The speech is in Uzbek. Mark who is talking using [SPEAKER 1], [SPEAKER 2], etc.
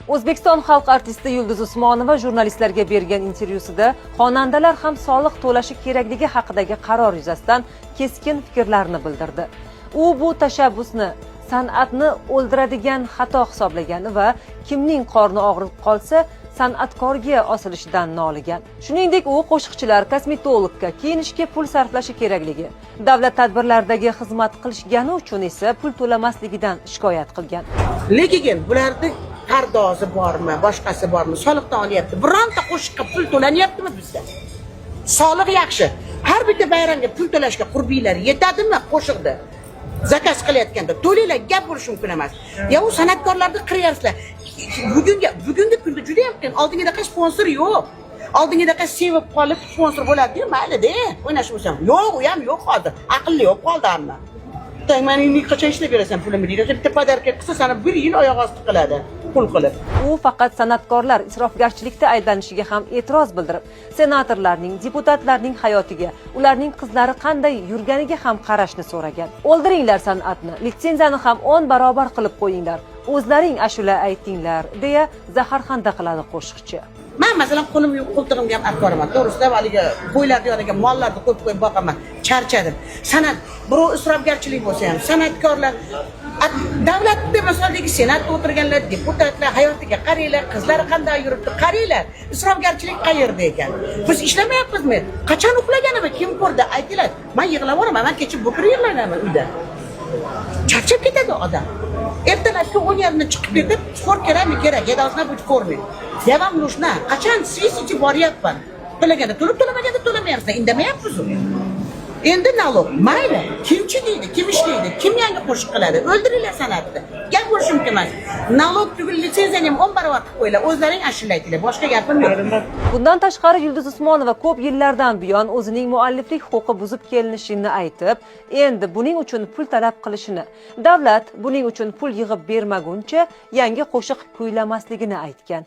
[SPEAKER 1] O'zbekiston xalq artisti Yulduz Usmonova jurnalistlarga bergan intervyusida xonandalar ham soliq to'lashi kerakligi haqidagi qaror yuzasidan keskin fikrlarini bildirdi. U bu tashabbusni san'atni o'ldiradigan xato hisoblagan va kimning qorni og'rib qolsa, san'atkorga osilishidan noligan. Shuningdek, u qo'shiqchilar kosmetologga, kiyinishga pul sarflashi kerakligi, davlat tadbirlaridagi xizmat qilishgani uchun esa pul to'lamasligidan shikoyat qilgan.
[SPEAKER 2] Lekin bularni pardozi bormi, boshqasi bormi, soliqdan olyapti. Bironta qo'shiqqa pul to'lanyaptimi bizda? Soliq yaxshi. Har bitta bayramga pul to'lashga qurbinglar yetadimi qo'shiqda? Заказ qilayotganda to'langlar, gap bo'lishi mumkin emas. Ya u san'atkorlarni qiryapsizlar. Bugungi kunda juda ham qiyin. Oldingidaqa sponsor yo'q. Oldingidaqa sevib qolib sponsor bo'ladi-yu, mayli-da, o'ynashib bo'lsam. Yo'q, u ham yo'q hozir. Aqlli yo'q qoldi hamma. Man endi qachon ishlab berasan pulimni deydi. Bitta подарка qilsa, sani bir yil oyoq osti qiladi, pul qilib.
[SPEAKER 1] U faqat san'atkorlar isrofgarchilikda ayblanishiga ham e'tiroz bildirib, senatorlarning, deputatlarning hayotiga, ularning qizlari qanday yurganiga ham qarashni so'ragan. "O'ldiringlar san'atni, litsenziyani ham 10 barobar qilib qo'yinglar. O'zlaring ashula aytinglar", deya zaharxanda qiladi qo'shiqchi.
[SPEAKER 2] Man, masalan, qo'lim yo'q, qo'ltig'imga ham olib boraman. To'g'risida haligi qo'ylarni yoniga mollarni qo'yib qo'yib boqaman. Charchadim. San'at birov isrofgarchilik bo'lsa ham, san'atkorlar, davlatda, masalan, senatda o'tirganlar, deputatlar hayotiga qaranglar, qizlari qanday yuribdi, qaranglar. Isrofgarchilik qayerda ekan? Biz ishlamayapmizmi? Qachon uxlaganimi? Kim ko'rdi? Aytinglar. Man yig'lab yuboraman. Man kecha bukir yig'lanaman uyda. Charchab ketadi odam. Ertalabki 10:30da chiqib ketib, sport kerakmi? Kerak. Я должна быть в форме. Я вам нужна. Qachon свистите, boryapman. To'laganda to'lab, to'lamaganda to'lamayapsizlar. Indamayapmiz. Endi налог. Mayli. Kimchi deydi, kim ishlaydi, kim yangi qo'shiq qiladi? O'ldiringlar san'atni. Gap bo'lishi mumkin emas. Налог tugul, litsenziyani ham 10 barobar qilib qo'yinglar. O'zlaring ashula aytinglar. Boshqa gapim yo'q.
[SPEAKER 1] Bundan tashqari, Yulduz Usmonova ko'p yillardan buyon o'zining mualliflik huquqi buzib kelinishini aytib, endi buning uchun pul talab qilishini, davlat buning uchun pul yig'ib bermaguncha yangi qo'shiq kuylamasligini aytgan.